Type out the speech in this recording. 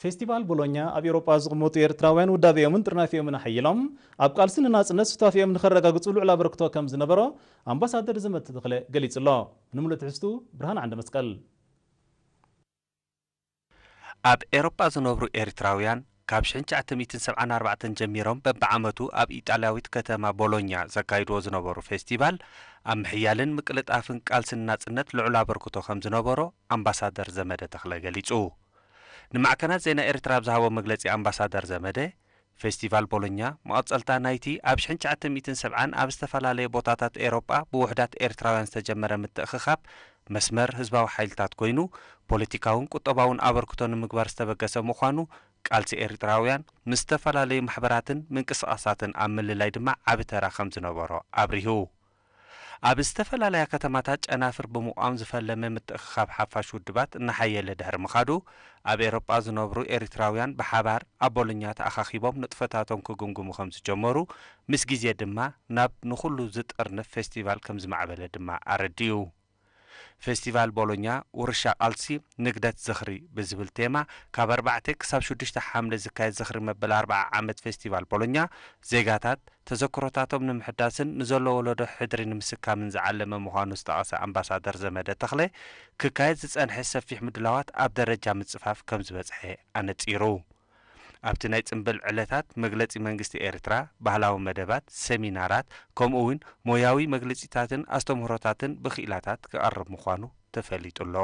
ፌስቲቫል ቦሎኛ ኣብ ኤውሮጳ ዝቕመጡ ኤርትራውያን ውዳቤኦምን ጥርናፊኦምን ኣሐይሎም ኣብ ቃልሲ ንናጽነት ሱታፌኦም ንኸረጋግጹ ልዑል ኣበርክቶ ከም ዝነበሮ ኣምባሳደር ዘመደ ተኽለ ገሊጹ ኣሎ። ንምሉእ ትሕዝቱ ብርሃን ዓንደ መስቀል። ኣብ ኤውሮጳ ዝነብሩ ኤርትራውያን ካብ ሽሕን ትሽዓተ ሚእትን ሰብዓን ኣርባዕተን ጀሚሮም በብዓመቱ ኣብ ኢጣልያዊት ከተማ ቦሎኛ ዘካይድዎ ዝነበሩ ፌስቲቫል ኣብ ምሕያልን ምቅልጣፍን ቃልሲ ንናጽነት ልዑል ኣበርክቶ ከም ዝነበሮ ኣምባሳደር ዘመደ ተኽለ ገሊጹ። ንማዕከናት ዜና ኤርትራ ኣብ ዝሃቦ መግለጺ ኣምባሳደር ዘመደ፣ ፌስቲቫል ቦሎኛ መቐጸልታ ናይቲ ኣብ ሽሕን ትሽዓተ ሚእትን ሰብዓን ኣብ ዝተፈላለየ ቦታታት ኤውሮጳ ብውሑዳት ኤርትራውያን ዝተጀመረ ምትእኽኻብ መስመር ህዝባዊ ሓይልታት ኮይኑ፣ ፖለቲካውን ቁጠባውን ኣበርክቶ ንምግባር ዝተበገሰ ምዃኑ፣ ቃልሲ ኤርትራውያን ምስ ዝተፈላለዩ ማሕበራትን ምንቅስቓሳትን ኣብ ምልላይ ድማ ዓቢ ተራ ከም ዝነበሮ ኣብሪሁ። ኣብ ዝተፈላለያ ከተማታት ጨናፍር ብምቋም ዝፈለመ ምትእኽኻብ ሓፋሽ ውድባት እናሓየለ ድሕሪ ምኻዱ፣ ኣብ ኤውሮጳ ዝነብሩ ኤርትራውያን ብሓባር ኣብ ቦሎኛ ተኣኻኺቦም ንጥፈታቶም ክግምግሙ ከም ዝጀመሩ፣ ምስ ግዜ ድማ ናብ ንኹሉ ዝጥርንፍ ፌስቲቫል ከም ዝማዕበለ ድማ ኣረዲኡ። ፌስቲቫል ቦሎኛ ውርሻ ቃልሲ ንግደት ዝኽሪ ብዝብል ቴማ ካብ ኣርባዕተ ክሳብ ሽዱሽተ ሓምለ ዝካየድ ዝኽሪ መበል ኣርብዓ ዓመት ፌስቲቫል ቦሎኛ ዜጋታት ተዘክሮታቶም ንምሕዳስን ንዘሎ ወለዶ ሕድሪ ንምስካምን ዝዓለመ ምዃኑ ዝጠቐሰ ኣምባሳደር ዘመደ ተኽለ፣ ክካየድ ዝጸንሐ ሰፊሕ ምድላዋት ኣብ ደረጃ ምጽፋፍ ከም ዝበጽሐ ኣነጺሩ። ኣብቲ ናይ ጽምብል ዕለታት መግለጺ መንግስቲ ኤርትራ፣ ባህላዊ መደባት፣ ሰሚናራት፣ ከምኡ እውን ሞያዊ መግለጺታትን ኣስተምህሮታትን ብክኢላታት ክቐርብ ምዃኑ ተፈሊጡ ኣሎ።